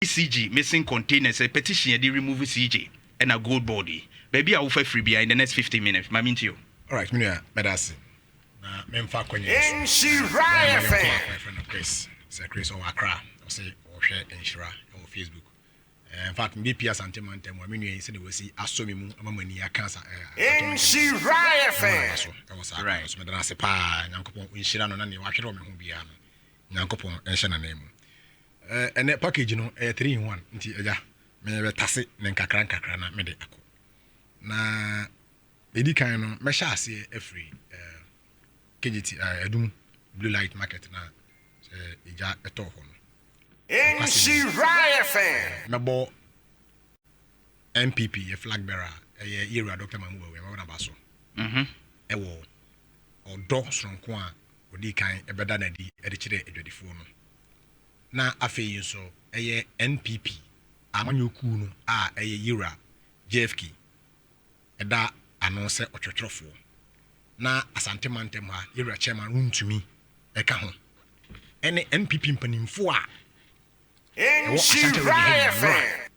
ECG missing containers, petition yɛde remove CJ ɛna Gold Board yi, baabi a wofa firi bia in the next 50 minutes, ma mentie o. Alright, me nua, mɛda ase na memfa akɔnyɛ so Nhyira na FM. yɛnkɔ no Chris sɛ Chris ɔwɔ Accra, ɔsɛ ɔhwɛ Nhyira ɛwɔ Facebook. In fact, mede pia Asante mantam a me nua yi sɛde wasi asɔ me mu ama m'ani aka sa Asante mantam Nhyira FM. so ɛwɔ saa kwan no so. Meda no ase paa. Nyankopɔn nhyira no na neɛ wahwere wɔ me ho biara no, Nyankopɔn nhyɛ n'anan mu. Ɛnɛ package no ɛyɛ 3 in 1, nti agya mebɛtase ne nkakra nkakra na mede akɔ. Na ɛdi kan no, mɛhyɛ aseɛ afiri KGT Adum Blue Light Market na sɛ ɛgya ɛtɔɔ hɔ no. Nhyira FM. Mɛbɔ NPP yɛ flag bearer a ɛyɛ yɛwura Dr. Mahmoud Bawumia, mɛbɔ n'aba so ɛwɔ ɔdɔ soronko a ɔdii kan ɛbɛda n'adi ɛde kyerɛ adwadifoɔ no. Na afei nso ɛyɛ NPP amanyɔkuo no a ɛyɛ yɛwura JFK ɛda ano sɛ ɔtwerɛtwerɛfoɔ na Asante mantam ha yɛwura chairman Wontumi ɛka ho, ɛne NPP mpanimfoɔ a ɛwɔ Ashanti Nhyira Region ha nyinaa FM.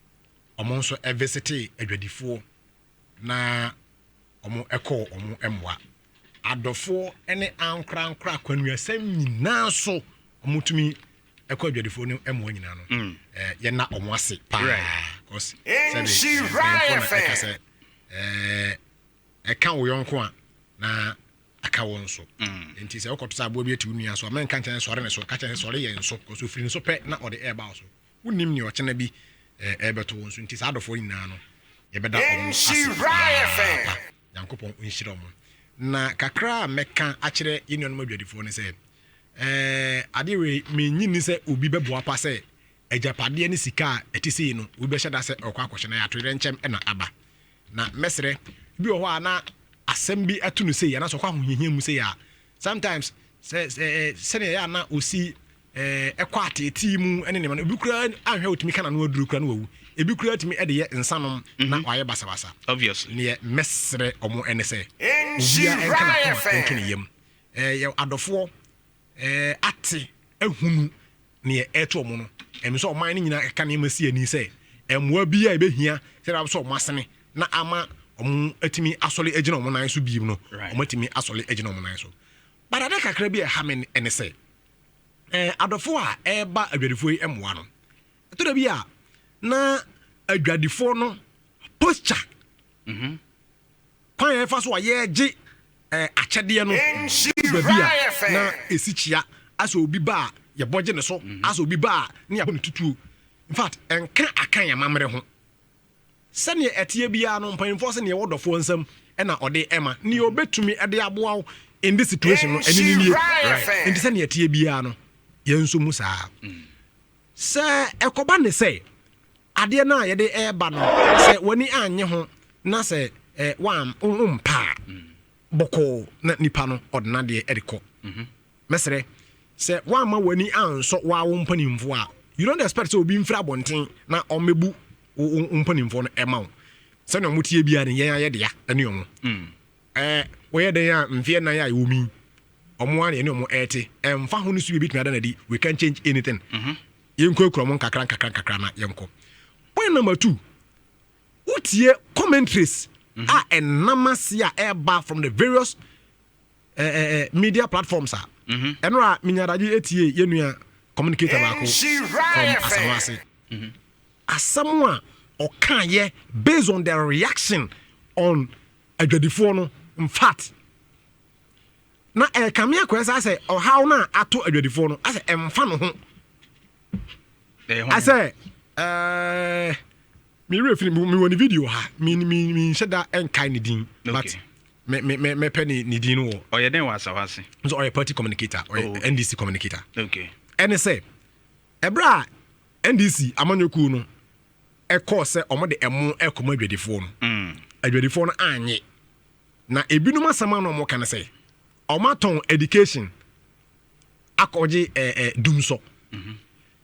ɔmo nso ɛvisite adwadifoɔ na ɔmo ɛkɔɔ ɔmo mmoa adɔfoɔ ne ankorankora akwanuasɛm nyinaa so ɔmo tumi ɛkɔ adwadifoɔ no mmoa nyinaa no. Yɛna ɔmo ase paa cause sɛde Nhyira mpanyinfoɔ na FM. ɛka sɛ ɛka wo yɔnko a na aka wo nso. Nti sɛ wokɔto sɛ aboa bi ati wo nua so a, mɛnka nkyɛn sɔre ne so, ka kyɛn sɛ sɔre yɛn so, cause ofiri ne so pɛ na ɔde ɛɛba wo so, wonnim nea ɔkyena bi ɛɛbɛto wo nso. Nti saa adɔfoɔ nyinaa no, yɛbɛda ɔmo ase Nhyira papaapa. FM. Nyankopɔn nhyira ɔmo. Na kakra a mɛka akyerɛ yɛn nuanom adwadifoɔ ne sɛ adeɛ wei, menyi ni sɛ obi bɛboa pa sɛ agyapadeɛ ne sika a ɛte sei no obi bɛhyɛ da sɛ ɔkɔ akɔhyɛ na yɛato yerɛ nkyɛm ɛna aba. Na mɛsrɛ, bi wɔ hɔ a na asɛm bi ato no sei anaasɛ ɔkɔ ahohiahia mu sei a, sometimes sɛ sɛnea ɛyɛ a na osi ɛkɔ ateetee mu ɛne nneɛma no, ebi koraa anhwɛ otumi ka n'ano aduru koraa no wawu, ebi koraa tumi ɛde yɛ nsanom na wayɛ basabasa. Neɛ mɛsrɛ ɔmo ɛne sɛ obiara Nhyira ɛnka n'akoma ɛnto ne FM. yam. Yɛ adɔfoɔ ate ehunu neɛ ɛto ɔmo no, ɛmi sɛ ɔman no nyinaa ɛka nneɛma si ani sɛ mmoa bi a ɛbɛhia sɛ ɛbɛsɛ ɔmo asene na ama ɔmo atumi asɔre agyina ɔmo nan so biem no, ɔmo atumi asɔre agyina ɔmo nan so. But ade kakra bi a ɛha me ɛne sɛ adɔfoɔ a ɛreba adwadifoɔ yi mmoa no, ɛtɔ da bi a na adwadifoɔ no posture kwan a yɛfa so a yɛregye akyɛdeɛ no baabi Nhyira a FM. na ɛsi kyia asɛ obi ba a yɛbɔ gye ne so, asɛ obi ba a ne yɛabɔ ne tutuo. In fact, ɛnka akan amammerɛ ho. Sɛneɛ ɛteɛ biara no, mpanyimfoɔ sɛ neɛ ɛwɔ dɔfoɔ nsam ɛna ɔde ɛma neɛ ɔbɛtumi ɛde aboa wo in this situation no, ɛne ne nie. Nhyira FM. Nti sɛneɛ ɛteɛ biara no, yɛn nso mu saa sɛ ɛkɔba ne sɛ adeɛ no a yɛde ɛreba no, sɛ w'ani annye ho na sɛ wan wompa a, bɔkɔɔ na nipa no ɔde n'adeɛ ɛde kɔ. Mɛsrɛ sɛ woamma w'ani ansɔ waa wo mpanimfoɔ a, you don't expect sɛ obi mfiri abɔnten na ɔmmɛbu wo mpanimfoɔ no ɛma wo. Sɛnea ɔmo tie biara no, yɛn ayɛ dea ɛne ɔmo wɔyɛ dɛn a mfeɛ 4 a ɛwɔ mu yi, ɔmo a yɛne ɔmo ɛɛte ɛmfa ho no so bi ebɛtumi ada n'adi. We can change anything. Yɛnkɔ ekura ɔmo nkakra nkakra nkakra na yɛnkɔ. Point number two, wotie commentaries a ɛnam ase a ɛreba from the various media platforms a ɛno a menyadagye etie yɛn nua communicator baako Nhyira from FM. Asawase asɛm a ɔkaayɛ based on the reaction on adwadifoɔ no. In fact, na ɛkame akɔyɛ sɛ asɛ ɔhaw no a ato adwadifoɔ no asɛ ɛmfa no ho. Ɛyɛ ho. Asɛ mewura firi mewɔ ne video ha, me nhyɛ da ɛnkae ne din, but me mɛpɛ ne din no wɔ. Ɔyɛ dɛn wɔ Asawase? Nso ɔyɛ party communicator, ɔyɛ NDC communicator. Ɛne sɛ ɛberɛ a NDC amanyɔkuo no ɛkɔɔ sɛ ɔmo de ɛmo ɛkɔma adwadifoɔ no, adwadifoɔ no anye, na ebinom asɛm a na ɔmo ka no sɛ ɔmo atɔn education akɔgye ɛɛ ɛɛ dumsɔ.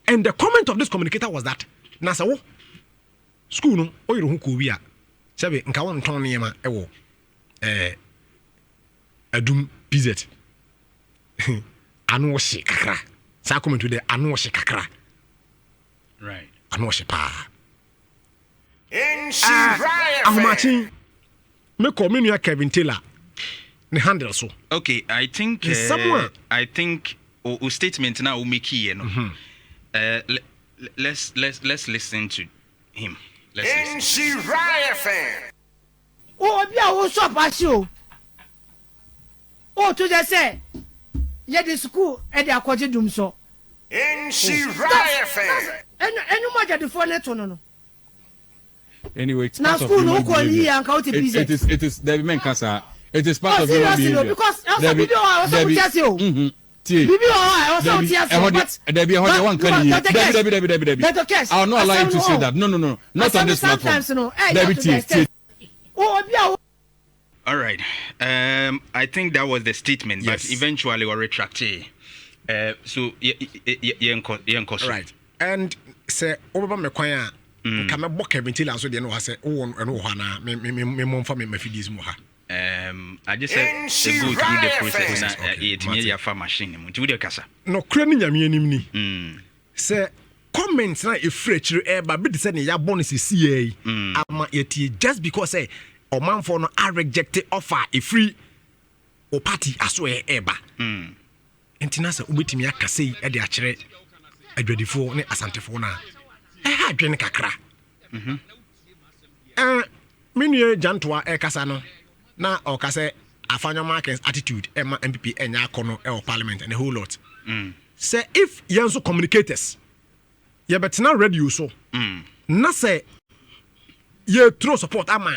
And the comment of this communicator was that na sɛ wo school no oyere ho kɔɔ bi a, sɛbi nka wo ntɔn nneɛma ɛwɔ Adum PZ. Ano ɔhye kakra, saa comment de ano ɔhye kakra. Ano ɔhye paa. Ah, ahomakye mekɔ me nua Kevin Taylor ne handle so. Okay, I think nsɛm a I think o statement na o make yɛ no. Let's listen to him. Let's listen. Nhyira FM. Wo obi a wo shop ahye o, woto kyɛ sɛ yɛde sukuu de akɔgye dumsɔ. Nhyira FM. Ɛnwom agyadifoɔ ne to no no. Anyway, it's Na part of school no human wokɔ ne behavior. yie anka wote It, PZ. it is, Debbie menka saa. It is part Oh, of human seriously o, behavior. because ɛwɔ sɛ Debbie, biribi wɔ hɔ a ɛwɔ sɛ Debbie, wote ase o. Tie. Biribi wɔ hɔ a ɛwɔ sɛ Debbie, wote ase ɛhɔ o, deɛ, but Debbie, ɛhɔ deɛ but wanka ne yie. Dr. Debbie, Cash, Debbie, Debbie, Debbie, Debbie. Dr. Cash, I will not allow you asɛm to no say o. that. No. Not Asɛm on no this platform. sometimes no, ɛyɛ Debbie, to the tie, tie. extent. Wo obi a wo All right. I think that was the statement, but eventually we retracted. So yɛnkɔ so. Right. And sɛ wobɛba me kwan a, nka mɛbɔ Kevin Taylor nso deɛ no wɔ ha sɛ wowɔ ɛno wɔ hɔ anaa me me me me mmɔ mfa me mafidie mu wɔ ha. I just said go through the process na yɛtumi Mate. yɛ afa machine mu nti wode kasa. Nɔkorɛ ne Nyame anim ni sɛ comment na ɛfiri akyire ɛba bi te sɛ ne yɛabɔ no sesiaa yi ama yɛtie just because sɛ ɔmanfoɔ no a reject offer a ɛfiri o party asoɛ ɛba. Nti na sɛ wobɛtumi aka sei de akyerɛ adwadifoɔ ne Asantefoɔ no a, ɛha adwene kakra. Me nua Gyantoa ɛkasa no na ɔka sɛ Afenyo Markins attitude ɛma NPP ɛnyɛ akɔnɔ ɛwɔ parliament and a whole lot. Sɛ if yɛn nso communicators yɛbɛtena radio so na sɛ yɛturo support ama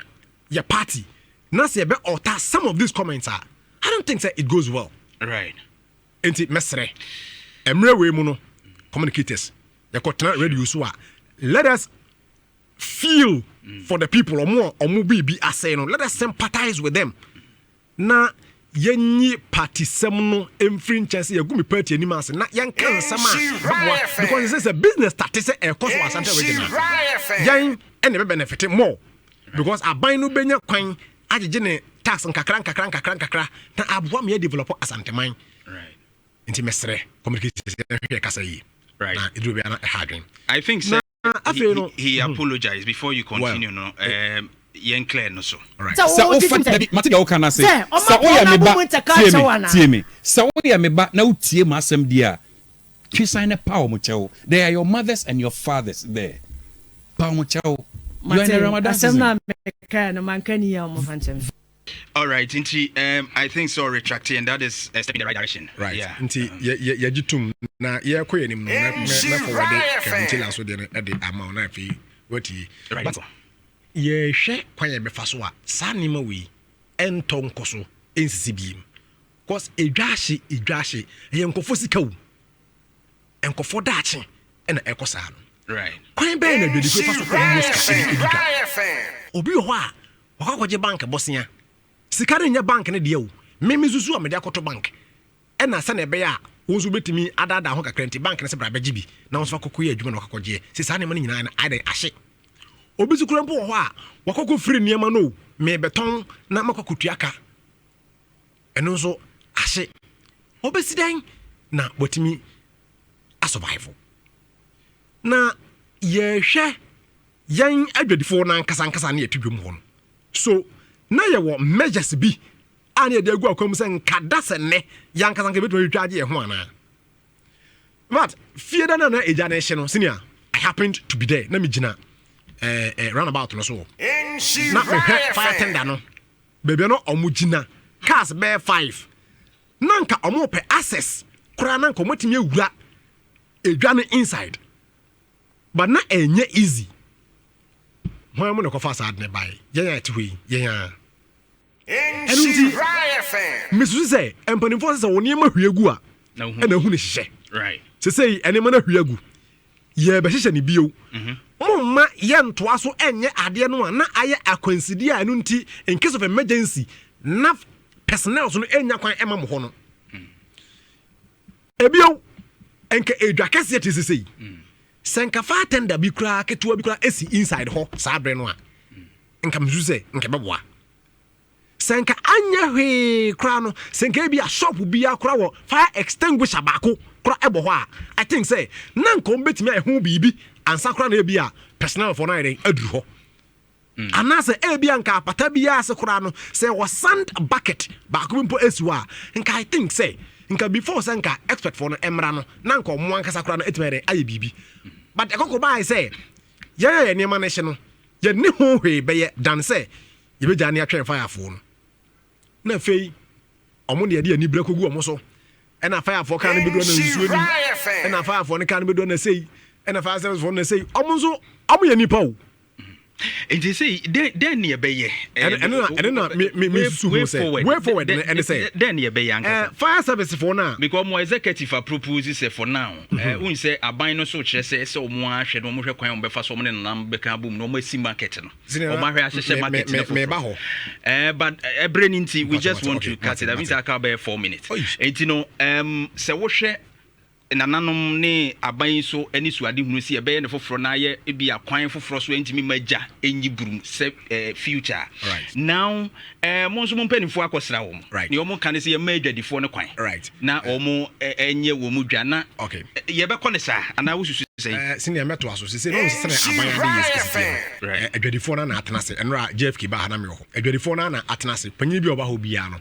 yɛ party na sɛ yɛbɛ alter some of these comments a, I don't think sɛ it goes well. Nti mɛsrɛ, mmerɛ wei mu no, communicators yɛkɔtena radio so a, let us feel for the people ɔmo a ɔmo biribi asɛe no. Let us sympathize with them na yɛnyi party sɛm no mfiri nkyɛn sɛ yɛgu mi party anim ase na yɛnka nsɛm a bɛboa, because sɛ business start sɛ ɛkɔ so wɔ Asante Region a, yɛn ɛna ɛbɛ benefit more, because aban no bɛnya kwan agyegye ne tax nkakra nkakra nkakra nkakra na aboa ma yɛ develop Asanteman. Nti mesrɛ communicators, yɛhwɛ kasa yie na ɛduru bia na ɛha adwen. I think na sɛ afei no he apologized before you continue no. Yɛn clear no so. Sɛ Sɛ wo wofa gye dabi, mate deɛ woka no ase. Sɛ Sɛ ɔma woyɛ me kɔn ba, na mo tie kyɛw me, anaa? tie me. Sɛ woyɛ me ba na wotie m'asɛm deɛ a, twe san ne pa wɔn kyɛw. They are your mothers and your fathers there. Pa wɔn kyɛw. You are in a Ramadan asɛm season. no a mekae no, manka ni a, ɔmɔfa nkyɛm. All right, nti I think so retracting, and that is a step in the right direction. Nti yɛgye tom na yɛkɔ yɛ anim no, mɛfɔwɔde Kevin Taylor so deɛ no ɛde ama wo na afei watie. But yɛhwɛ kwan yɛ bɛfa so a saa nneɛma wei ɛntɔ nkɔ so ɛnsisi biem, cause edwa ahye, edwa ahye, ɛyɛ nkɔfo sika o, nkɔfo daakye ɛna ɛkɔ saa no. Kwan bɛyɛ na adwadifo fa so kɔ ɔmo sika ɛde ɛdi dwa? Obi wɔ hɔ a wakɔ akɔgye bank bɔsea, sika no nyɛ bank no deɛ o, meme susu a mede akɔto bank ɛna sɛnea ɛbɛyɛ a wo nso wobɛtumi adaadaa ho kakra, nti bank no sɛ bra bɛgye bi na wo nso fa kɔkɔ yɛ adwuma na wakɔkɔgyeɛ sɛ saa nneɛma no nyinaa no ayɛ dɛn ahye. Obi so kura mpo wɔ hɔ a wakɔkɔ firi nneɛma no o, mebɛtɔn na makɔ akɔtua ka, ɛno nso ahye. Ɔbɛsi dɛn na watumi asurvive? Na yɛhwɛ yɛn adwadifoɔ no ankasa ankasa ne yɛte dwam hɔ no so, na yɛwɔ measures bi a ne yɛde agu akwan mu sɛ nka da sɛ nnɛ yɛn ankasa nka yɛbɛtumi atwitwa agye yɛn ho anaa? But fie da no a na agya no hye no, senior, I happened to be there na megyina roundabout no so wɔ na mehwɛ fire tender no baabi a na ɔmo gyina, cars bɛyɛ five, na nka ɔmo pɛ access koraa na nka ɔmo atumi awura edwa no inside, but na ɛnyɛ easy. Hwan mu na ɛkɔfa saa ade ne bae? Yɛn a ɛte hɔ yi, yɛn a ɛno nti mesusu sɛ mpanimfoɔ sɛ wɔn nneɛma hwie gu a ɛna ehu ne hyehyɛ. Sesei nneɛma no ahwie agu, yɛbɛhyehyɛ ne bio. Momma yɛntoa so ɛnyɛ adeɛ no a na ayɛ akwansideɛ a ɛno nti in case of emergency na personnel so no ɛnya kwan ɛma mo hɔ no. Ebio, nka edwa kɛseɛ te sesei, sɛ nka fire tender bi koraa ketewa bi koraa esi inside hɔ saa berɛ no a, nka mesusu sɛ nka ɛbɛboa. Sɛ nka anyɛ hwee koraa no, sɛ nka ebi a shop biara koraa wɔ fire extinguisher baako koraa ɛbɔ hɔ a, I think sɛ na nka wɔn bɛtumi ayɛ ho biribi. ansa koraa na ebi a personnel foɔ no ayɛ dɛn aduru hɔ. Anaasɛ ebia nka apata biara ase koraa no sɛ wɔ sand bucket baako bi mpo esi hɔ a, nka I think sɛ nka before sɛ nka expert foɔ no mmra no na nka ɔmo ankasa koraa no atumi ayɛ dɛn ayɛ biribi. But ɛkɔkɔ bae sɛ yɛn a yɛn nneɛma no hye no yɛnni ho hwee bɛyɛ than sɛ yɛbɛgyaa ne atwɛn fire foɔ no. Na afei ɔmo de yɛde anibere kɔgu ɔmo so. Ɛna fire foɔ kaa no bɛduru na nsuo nim. Ɛna fire foɔ no kaa no bɛduru na sei. Ɛna fire service foɔ no na sei. Ɔmo nso ɔmo yɛ nipa o. Nti sɛ dɛn dɛn ne yɛbɛyɛ? Ɛno na ɛno na me me me susu ho sɛ way forward no ɛne sɛ dɛn ne yɛbɛyɛ ankasa? Fire service foɔ no a. Because ɔmo executive a propose sɛ for now ɛɛ wohu sɛ aban no so kyerɛ sɛ sɛ ɔmo ahwɛ na ɔmo hwɛ kwan a ɔmo bɛfa so ɔmo ne nanam bɛka abom na ɔmo asi market no. Ɔmo ahwɛ ahyehyɛ market no foforɔ. Ɛɛ but ɛbrɛ no nti we just want to cut it. I mean sɛ aka bɛyɛ 4 minutes. Nti no sɛ wohwɛ nananom ne aban yi so anisoadehunu sɛ yɛbɛyɛ no foforɔ na ayɛ ebi akwan foforɔ so ɛntumi ma gya ɛnyi burum sɛ future. Now mo nso mo mpanimfoɔ akɔsra wɔn. Nea wɔn ka ne sɛ yɛma adwadifoɔ no kwan. Na wɔn ɛnyɛ wɔn mu dwa na yɛbɛkɔ ne saa anaa wosusu sɛ. Senior mɛto aso sɛ sɛ sɛ aban ade yɛ sisi no adwadifoɔ no na atena ase. Ɛnora JFK ba ha na mewɔ hɔ. Adwadifoɔ no na atena ase. Panyin bi a ɔba hɔ biara no,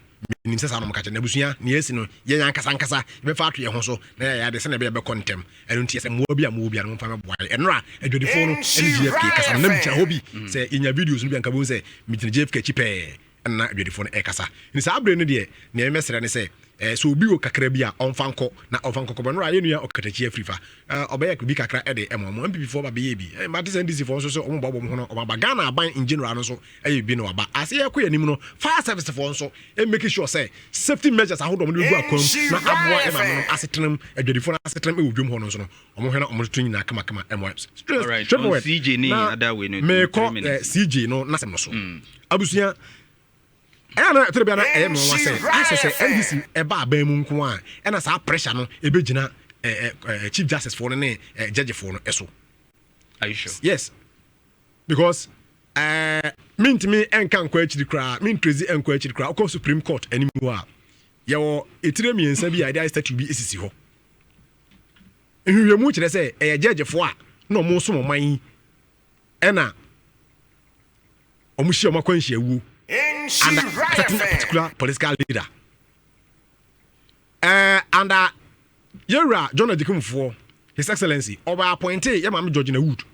menim sɛ saa na ɔmo ka kyerɛ n'abusua. Nea esi no, yɛn ankasa ankasa yɛbɛfa ato yɛn ho so na yɛayɛ ade sɛnea ɛbɛyɛ bɛkɔ ntɛm. Ɛno nti sɛ mmoa bi a mowɔ bi a no momfa mɛboa yɛ. Ɛnora adwadifoɔ no ne JFK kasa no, na megyina hɔ bi. Sɛ yɛnya videos no bi anka bɛhu sɛ megyina JFK akyi pɛɛ ɛna na adwadifoɔ no ɛkasa. Nti saa bere no deɛ, nea mɛsrɛ ne sɛ sɛ obi wɔ kakra bi a ɔmfa nkɔ na ɔmfa nkɔ kɔbɔ. Ɛnora yɛn nua ɔkatakyi afiri fa ɔbɛyɛ bi kakra ɛde ɛma ɔmo NPP foɔ ba bɛyɛ bi. Mate sɛ NDC foɔ nso sɛ ɔmo bɔ ɔmo ho no ɔmo aba. Ghana aban in general no nso ɛyɛ bi na waba ase. Yɛkɔ yɛn anim no, fire service foɔ nso make sure sɛ safety measures ahodoɔ ɔmo de bɛgu akwan mu na aboa ɛma mo no asetenam, adwadifoɔ no asetenam ɛwɔ dwam hɔ no nso no, ɔmo hwɛ na ɔmo toto nyinaa kamakama ɛmoa. Straightforward na mekɔ CJ no n'asɛm no so. Abusua, ɛyɛ na ɛtɔrɔ bi na ɛyɛ mmoa sɛ asɛ sɛ NDC ɛba aban mu nko a, ɛna saa pressure no ɛbɛgyina ɛɛ chief justice foɔ no ne judge foɔ no ɛso. Are you sure? Yes, because mintimi ɛnka nkɔ akyiri koraa, mintrezi ɛnkɔ akyiri koraa. Ɔkɔ Supreme Court anim hɔ a, yɛwɔ etire mmiɛnsa bi a yɛde ayɛ statue bi esisi hɔ. Nhwehwɛmu kyerɛ sɛ ɛyɛ judgefoɔ a na ɔmo som ɔman yi ɛna ɔmo hyia ɔmo akwanhyia wuo under certain particular political leader under yɛwura John Agyekum Kufuor, His Excellency ɔba appointee yɛ maame Georgina Wood.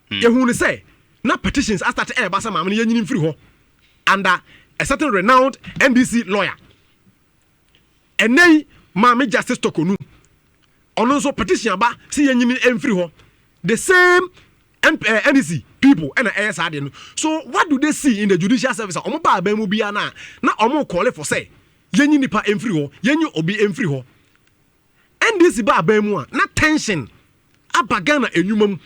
Yɛhu ne sɛ na petitions astart ɛɛba sɛ maame no yɛnyini mfiri hɔ under a certain renowned NDC lawyer. Ɛnɛ yi maame Justice Torkornoo, ɔno nso petition aba sɛ yɛnyini mfiri hɔ. The same NDC people ɛna ɛyɛ saa deɛ no. So what do they see in the judicial service a ɔmo ba aban mu biara na ɔmo call for sɛ yɛnyi nipa mfiri hɔ, yɛnyi obi mfiri hɔ? NDC ba aban mu a, na tension aba Ghana enwuma mu,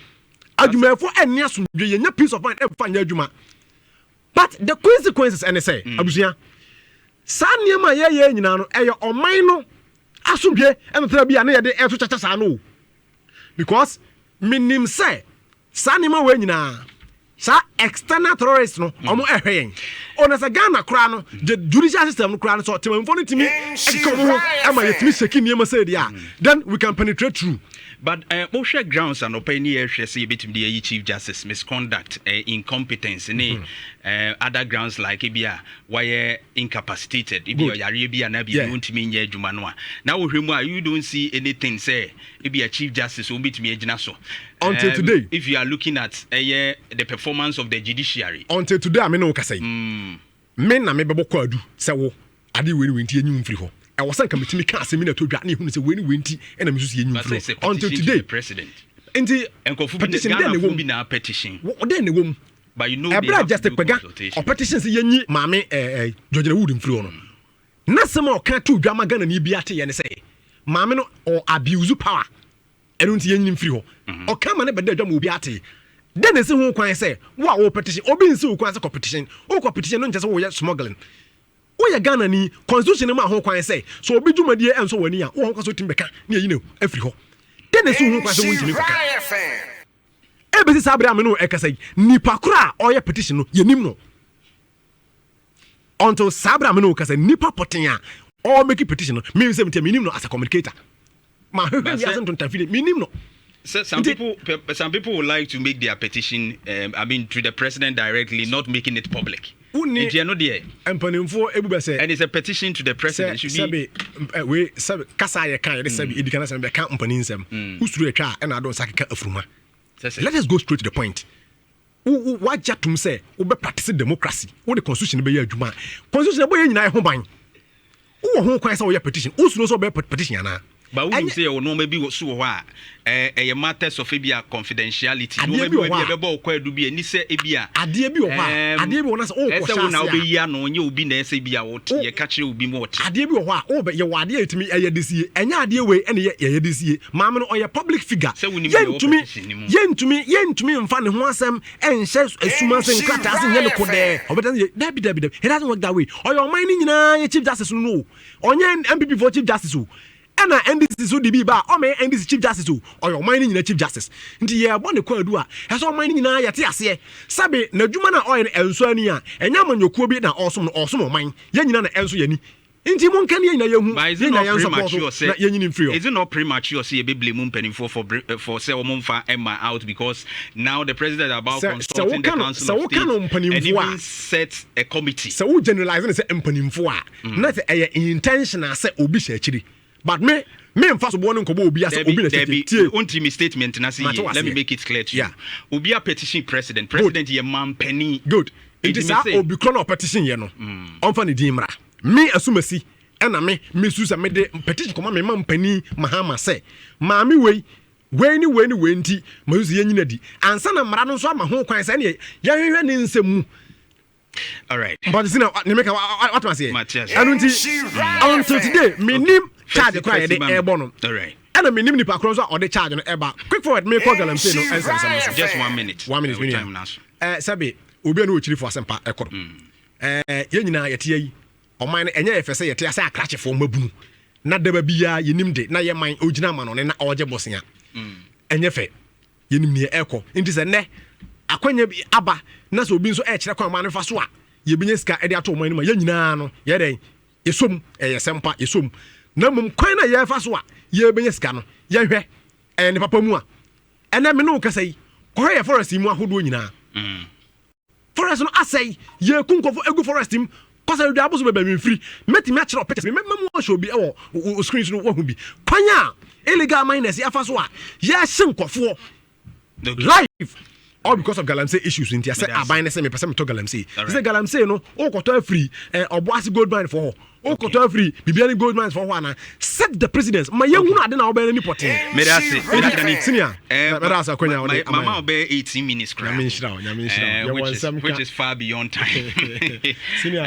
adwumayɛfoɔ ɛnni asomdwe, yɛnya peace of mind ɛmfa nyɛ adwuma. But the consequences ɛne sɛ abusua, saa nneɛma a yɛyɛ nyinaa no, ɛyɛ ɔman no asomdwe ɛna tena bi a ne yɛde ɛto kyakya saa no o, because menim sɛ saa nneɛma wɔ nyinaa, saa external terrorist no, ɔmo ɛhwɛ yɛn. Ɔna sɛ Ghana koraa no, the judicial system no koraa no, sɛ tẹmɛnfo no tumi ɛkeka ɔmo ho ɛma yɛtumi sɛki nneɛma sɛ deɛ a, then we can penetrate through. But wohwɛ grounds anɔpa yi ne yɛhwɛ sɛ yɛbɛtumi de ayi chief justice: misconduct, incompetence ne other grounds like ebi a wayɛ incapacitated, ebi ɔyareɛ bi anaa biribi, wontumi nyɛ adwuma no a, na wohwɛ mu a, you don't see anything sɛ ebi a chief justice wɔbɛtumi agyina so. Until today. If you are looking at ɛyɛ the performance of the judiciary. Until today a me ne wo kasa yi, me na mebɛbɔ kɔ adu sɛ wo ade wei ne wei nti yɛnyi wo mfiri hɔ. Ɛwɔ sɛ nka metumi ka asɛm yi na ɛtɔ dwa na ɛhunu sɛ wei ne wei nti ɛna mesusu yɛnyi wo mfiri hɔ. Until today. President. Nti petition dɛn na ɛwɔ mu? Na petition. Dɛn na ɛwɔ mu? But you know ɛberɛ a Justice Kpegah ɔpetition sɛ yɛnyi maame Georgina Wood mfiri hɔ no, n'asɛm a ɔka to dwa ma Ghana ni bi ate yɛ ne sɛ maame no ɔ abuse power, ɛno nti yɛnyini mfiri hɔ. Ɔka ma ne bɛda adwa ma obi ate. Dɛn na ɛsi ho kwan sɛ wo a wo petition, obi nsi wo kwan sɛ kɔ petition? Wokɔ petition no nkyɛ sɛ woyɛ smuggling. Woyɛ Ghana ni, constitution no ma ho kwan sɛ sɛ obi dwumadie ɛnsɔ w'ani a, wowɔ ho kwan sɛ wotumi bɛka ne yɛyi no afiri hɔ. Dɛn na ɛsi ho kwan sɛ wontumi nkɔka? Ɛbɛsi saa bere a me ne wo ɛkasa yi, nipa koro a ɔyɛ petition no, yɛnim no. Until saa bere a me ne wo kasa, nipa pɔten a ɔmake petition no, me sɛ metia menim no as a communicator. Ma hwehwɛ wiase ntontan fide, menim no. So some people, some people would like to make their petition, I mean, to the president directly, not making it public. Wonni Nti ɛno deɛ. Mpanimfoɔ ebu bɛ sɛ. And it's a petition to the president. Sɛ sɛbi eh, wei sɛbi kasa a yɛka yɛde sɛbi edi kan asɛm bɛka mpanin nsɛm. Wosuro atwa a ɛna ado nsa keka afuruma. Let us go straight to the point. Wo wo wagye atom sɛ wobɛ practice democracy. Wode constitution bɛyɛ adwuma. Constitution ɛbɔ yɛn nyinaa ho ban. Wowɔ ho kwan sɛ woyɛ petition. Wosuro sɛ wobɛyɛ petition anaa? But wonim sɛ yɛwɔ nneɛma bi wɔ so wɔ hɔ a ɛɛ ɛyɛ matters of ebi a confidentiality. Adeɛ bi wɔ hɔ a ɛbɛbɔ wo kwaadu bi a ɛni sɛ ebi a. Adeɛ bi wɔ hɔ a adeɛ bi wɔ hɔ na sɛ wokɔ hyɛ ase a. Ɛsɛ wo na wobɛyi ano nyɛ obi na ɛsɛ bi a wɔte yɛka kyerɛ obi ma ɔte. Adeɛ bi wɔ hɔ a wobɛ yɛwɔ adeɛ a yɛtumi ɛyɛ de sie ɛnyɛ adeɛ wei ɛna yɛ yɛyɛ de sie maame no ɔyɛ public figure. Sɛ wonim deɛ ɛwɔ Yɛntumi petition no mu. yɛntumi yɛntumi nfa ne ho asɛm ɛnhyɛ esum ase nkrataa ase nyɛ no kodɛɛ ɔbɛda no yɛ dabi dabi dabi it doesn't work that way ɔyɛ ɔman no nyinaa yɛ chief justice no no o ɔnyɛ NPP foɔ chief justice o. Ɛna NDC so de bi ba a, ɔmmɛyɛ NDC Chief Justice o, ɔyɛ ɔman no nyinaa Chief Justice. Nti yɛrebɔ ne kwaadu a, ɛsɛ sɛ ɔman no nyinaa yɛte aseɛ. Sɛbe n'adwuma no a ɔyɛ no ɛnsɔ ani a, ɛnyɛ amanyɔkuo bi na ɔresom no, ɔresom ɔman. Yɛn nyinaa na ɛnsɔ yɛn ani. Nti monka ne yɛn nyinaa yɛnhu, But is it yɛn not nyinaa yɛn support premature na sɛ yɛnyini mfiri hɔ. is it not premature sɛ yɛbɛ blame mpanimfoɔ for bre for sɛ wɔn mfa mma out because now the president is about Sɛ sɛ consulting the woka no council sɛ of woka state no and mpanimfoɔ even a, set a committee. sɛ wo generalize no sɛ mpanimfoɔ a, na sɛ ɛyɛ intentional sɛ obi hyɛ akyiri but me me nfa soboɔ no nkɔbɔ obi asɛ obi na hyɛ akyiri tie wonti me statement na se yie let me make it clear to you yeah. Obi a petition president president yɛ mampanin. Good. Nti saa obi korɔ na ɔpetition yɛ no, ɔmfa ne din mmra. Me asumasi ɛna me mesu sɛ mede petition kɔma me mampanin Mahama sɛ maame wei wei ne wei ne wei nti masu sɛ yɛnyina di ansa na mmara no nso ama ho kwan sɛ ɛneɛ yɛhwehwɛ ne nsɛm mu. Alright. But you see now, ne meka what must say. Ɛno nti until today menim charge kora yɛde ɛbɔ no. Alright. Ɛna menim nipa korɔ nso a ɔde charge no ɛba. Quick forward me kɔ galamsey no ɛnsɛnsɛm no so. Just 1 minute. 1 minute mi nua. Sɛbi obi a ne wɔ kyiri fo asɛmpa ɛkɔ no. Yɛn nyinaa yɛte ayi. Ɔman no ɛnyɛ yɛ fɛ sɛ yɛte ase akrakyefoɔ mmabunu na daba biara yɛnim de na yɛ man ogyina ama no ne na ɔgye bosea. Ɛnyɛ fɛ. Yɛnim nea ɛrekɔ. Nti sɛ nnɛ akwanya bi aba na sɛ obi nso ɛrekyerɛ kwan ɔman no fa so a yɛbɛnya sika de ato ɔman no mu a, yɛn nyinaa no yɛyɛ dɛn? Yɛsɔ mu. Ɛyɛ sɛm pa, yɛsɔ mu. Na mmom kwan no a yɛrefa so a yɛrebɛnya sika no, yɛnhwɛ ɛyɛ ne papa mu a. Ɛnnɛ me ne wo kasa yi, kɔhwɛ yɛn forest yi mu ahodoɔ nyinaa. Forest no asɛe, yɛreku nkurɔfoɔ agu forest mu. Kɔsɛ dwa abosom baabi a memfiri. Mɛtumi akyerɛ wo pictures bi, mɛma mu ahyɛ obi wɔ wo screen so no woahu bi. Kwan a illegal miners yi afa so a yɛrehye nkurɔfoɔ live all because of galamsey issues nti asɛ aban ne sɛ mepɛ sɛ metɔ galamsey. Sɛ galamsey no wokɔtɔ afiri Ɔboase gold mine foɔ hɔ, wokɔtɔ afiri Bibiani gold mines foɔ hɔ anaa? Set the precedence ma yɛnhunu ade na wobɛyɛ no ni pɔtee. Meda ase. Nti senior, meda ase akwanya wode ama Mama wobɛyɛ 18 minutes koraa. Nyame nhyira wo, Nyame nhyira wo. Yɛwɔ nsɛm ka. Which is far beyond time. Senior.